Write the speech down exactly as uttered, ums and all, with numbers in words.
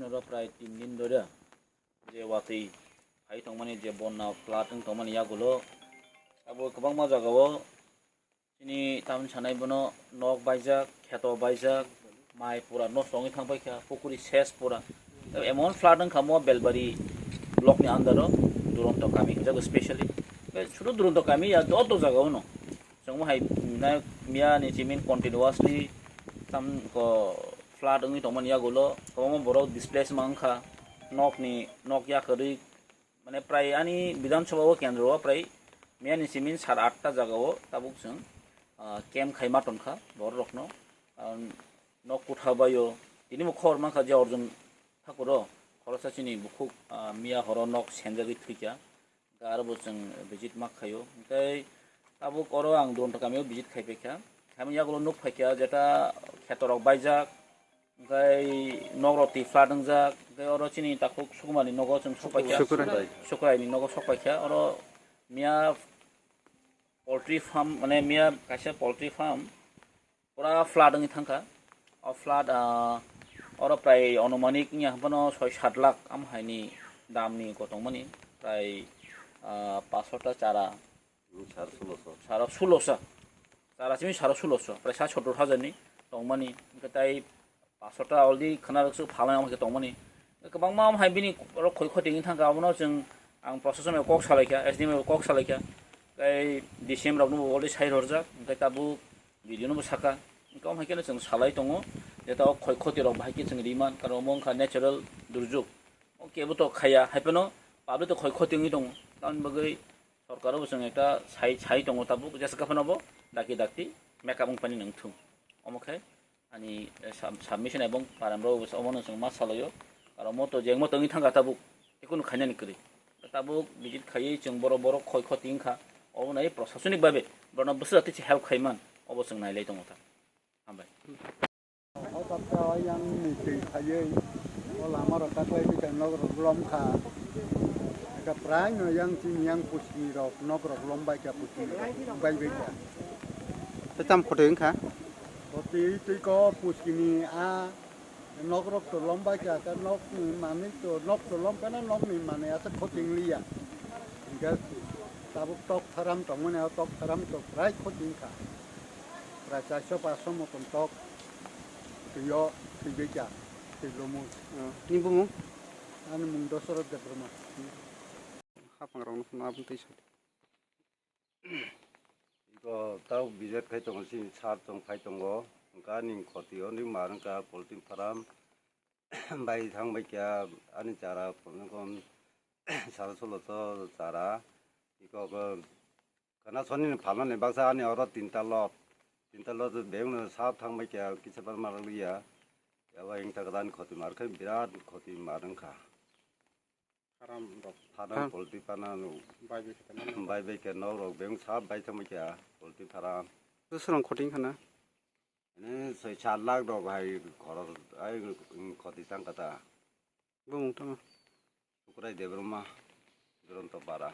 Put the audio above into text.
Oro prai tin din dore je watwi hai tongmani, je bonna flood wng tongmani yagulo abo kwbangma jagao chini tamni sanai bono nok baijak, kheto baijak, mai pura nosto wngwi thang paikha, pukuri ses pura. Emon flood wngkha mo Belbari block ni under o Duronto kami hinjago specially. Sudu Duronto kami ya joto jagao no. Chwngmo hai na miya ni chimin continuously tam ko flood wngwi tongmani yagulo kwbangma borok displace ma wngkha, nok ni nok yakarwi, mane prai ani Bidhan Sabha o kendro o prai miya ni chimin sat atta jaga o tabuk chwng, ah, camp khai ma tongkha borok rokno. Karon nok kutha bai o tini bo khobor mankha je Arjun Thakur o khoroksa chini bukhuk, ah, miya horo nok senjagwi thwikha. Aro bo chwng visit ma khaio. Hwnkhe tabuk oro ang Duronto kamio visit khai paikha. Khaimani yagulo nuk phaikha jeta khetorok baijak, hwnkhe nokrok twi flood wngjak, hwnkhe oro chini takhuk Sukumani nogo chwng sok paikha. Sukurai. Sukurai ni nogo sok paikha. Oro miya poultry farm, mane miya kaisa poultry farm pura flood wngwi thangkha. O flood, ah, oro prai onumanik wngya hwnphano soi sat lakh am haini damni kotongmani, prai, ah, pasotta chara. Hmm, sar suloso. Saro sulosa. Chara simi saro sulosa, prai sa sottor hajarni tongmani. Hwnkhe tai pasotta already khana rwkse phalnai, omo khe tongmani. Kwbangma am hai bini oro khoi khoti wngwi thangkha, abono chwng ang proshasonno kok salaikha, S D M o kok salaikha. Tei D C M rokno bo already sai rwjak, hwnkhe tabuk video no bo saka. Hwnkhe omo hai kheno chwng salai tongo, jeta o khoi khoti rok bahai khe chwng riman, karon omo wngkha natural durjok. O kebo to khaiya, hai phano public to khoi khoti wngwi tongo. Tamoni bagwi sorkar o bo chwng ekta sai, sai tongo tabuk, jesa khe phano bo dakti dakti make up wngpani nangthung. Omo khe ani, eh, sub-, submission ebong param rok bo omo no chwng ma salaio. Aro omo to jengmo tongwi thangkha tabuk, tei kunu khainani kwrwi. Tabuk visit khaiwi chwng borok, borok khoi khoti wngkha. Obo nai proshasonic babe borokno bwswk tei help khaiman, obo chwng nailai tongo ta. Hambai. O tapta o yang ni twi phaiwi o lama rok kaklai bwkha nok rok lom kha. Eka prai no yang chini yang puskini rok nok rok lom bai kha, puskini rok bai bai kha. Tei tam khotoi wngkha? O twi twi ko puskini a nok rok to lom bai kha, ka nok ni manwi to nok to lom kha na nok ni manwi asa khoti wng liya. Hingke tabuk tok tharam tongmani o tok tharam to prai khoti wngkha. Prai charso paso motom tok twi o thwi bai kha, twi lomo. Oh, ni bumung? Ani mung Dosoroth Debbarma. Hapang rok no aboni twi sa. Iko tau visit khai tongo, chini sir tong phai tongo, hwnkha ani khoti o ni mar wngkha poultry farm bai thang bai kha ani chara kon kon saro solo so chara, iko ko kana soni ni phalmani baksa ani oro tinta lot, tinta lot beng no sap thang bai kha kisa bar mar liya, abo wngkha ani khoti mar khai birat khoti mar wngkha. Farm rok. Farm. Farm poultry pana no. Bai bai khe tamo. Bai bai khe nok rok beng sap bai tamo khe poultry farm. Bwswk rang khoti wngkha na? Ani soi sat lakh rok hai khorok ai khoti tang kata. Bumung tamo? Sukrai Debbarma, Duronto Para.